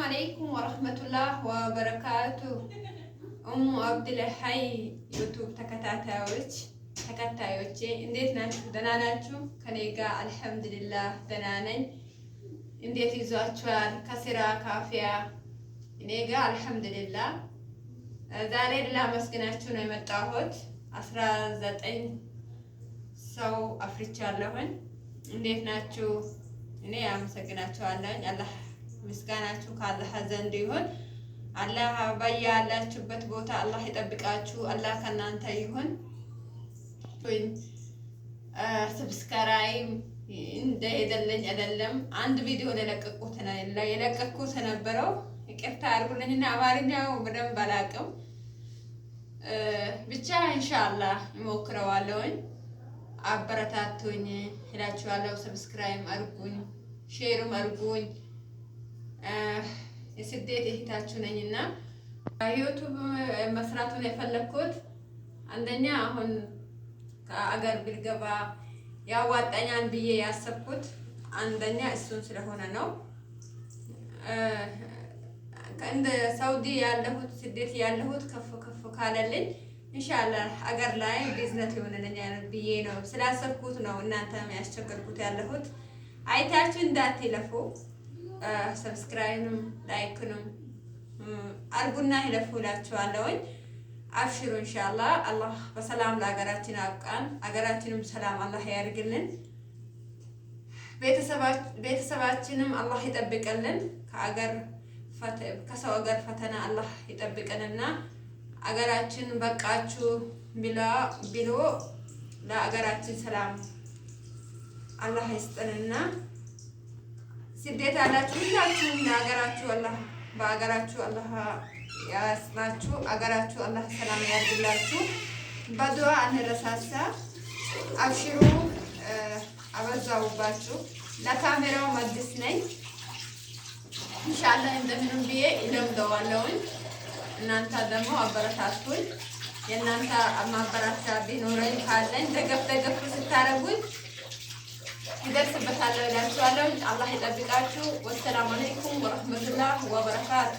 አለይኩም ወረህመቱላህ ወበረካቱ። እሙ አብዱልሀይ ዩቱብ ተከታዮቼ እንዴት ናችሁ? ደህና ናችሁ? ከኔ ጋር አልሐምዱሊላህ ደህና ነኝ። እንዴት ይዟችኋል? ከስራ ካፊያ? እኔ ጋር አልሐምዱሊላህ። ዛሬ ላመስግናችሁ ነው የመጣሁት። 19 ሰው አፍርቻለሁኝ። እንዴት ናችሁ? እኔ አመሰግናችኋለሁኝ። አላህ ምስጋናችሁ ከአላህ ዘንድ ይሁን። አላህ በያላችሁበት ቦታ አላህ ይጠብቃችሁ። አላህ ከእናንተ ይሁን። Subscribe እንደሄደልኝ አይደለም፣ አንድ ቪዲዮ የለቀኩት ነበረው። ይቅርታ አድርጉልኝና አማርኛው በደንብ አላውቅም። ብቻ ኢንሻአላህ እሞክረዋለሁኝ። አበረታቱኝ እላችኋለሁ። Subscribe አድርጉኝ፣ share ም አድርጉኝ። የስደት እህታችሁ ነኝና ዩቱብ መስራቱን የፈለግኩት አንደኛ አሁን ከአገር ብልገባ ያዋጣኛል ብዬ ያሰብኩት አንደኛ እሱን ስለሆነ ነው። እንደ ሳውዲ ያለሁት ስደት ያለሁት ከፍ ከፍ ካለልኝ ኢንሻአላህ አገር ላይ ቢዝነስ ይሆንልኛል ብዬ ነው ስላሰብኩት ነው እናንተም ያስቸገርኩት ያለሁት። አይታችሁ እንዳትለፉ፣ subscribe ንም like ንም አርጉና ይለፉ እላችኋለሁኝ። አብሽሩ ኢንሻአላህ። አላህ በሰላም ለሀገራችን አብቃን። አገራችንም ሰላም አላህ ያርግልን። ቤተሰባችንም አላህ ይጠብቅልን። ከአገር ከሰው አገር ፈተና አላህ ይጠብቅንና አገራችን በቃችሁ ብሎ ለአገራችን ሰላም አላህ ይስጥንና ስደት ያላችሁ ሁላችሁም ለሀገራችሁ አላህ በሀገራችሁ አላህ ያጽናችሁ። አገራችሁ አላህ ሰላም ያድርግላችሁ። በዱዓ አንረሳሳ። አብሽሩ። አበዛውባችሁ። ለካሜራው አዲስ ነኝ። ኢንሻአላህ እንደምንም ብዬ እለምደዋለሁኝ። እናንተ ደግሞ አበረታቱኝ። የእናንተ ማበራቻ ቢኖረኝ ካለኝ ደገፍ ደገፍ ስታረጉኝ ይደርስበታለሁ እላችኋለሁ። አላህ ይጠብቃችሁ። ወሰላሙ አለይኩም ወረህመቱላህ ወበረካቱ።